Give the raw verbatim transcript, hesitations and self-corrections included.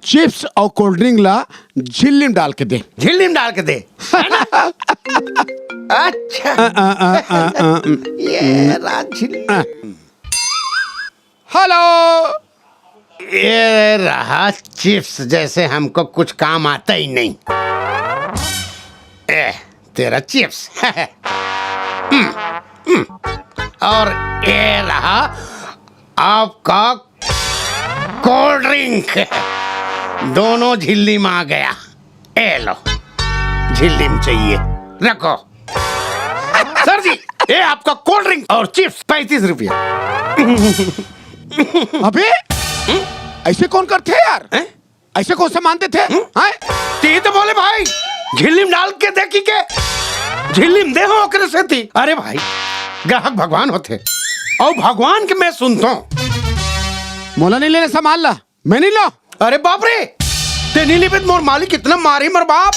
Chips और cold drink ला झिल्ली में डाल के दे। झिल्ली में डाल के दे, है ना? अच्छा, अ, अ, अ, अ, अ, उम, ये रहा झिल्ली। अ। हेलो। ये रहा चिप्स, जैसे हमको कुछ काम आता ही नहीं। ए, तेरा चिप्स। हम्म, हम्म। और ये रहा आपका कोल्ड ड्रिंक। दोनों झिल्ली में आ गया। ए लो, झिल्ली में चाहिए, रखो। सर जी, ये आपका कोल्ड ड्रिंक और चिप्स, पैंतीस रुपया। अबे, ऐसे कौन करथे यार? हैं? ऐसे कौन सामान देथे? हम्म? हैं? ते तो बोले भाई, झिल्ली में डाल के देखी के, झिल्ली में दे हो ओकरे सेती। अरे भाई, ग्राहक भगवान होथे, और भगवान के मैं सुनता हूँ। मोला नहीं लेना सामान ला, मैं नहीं ला। अरे बाप रे, ते नहीं लेबे त मोर मालिक इतना मारी मोर बाप।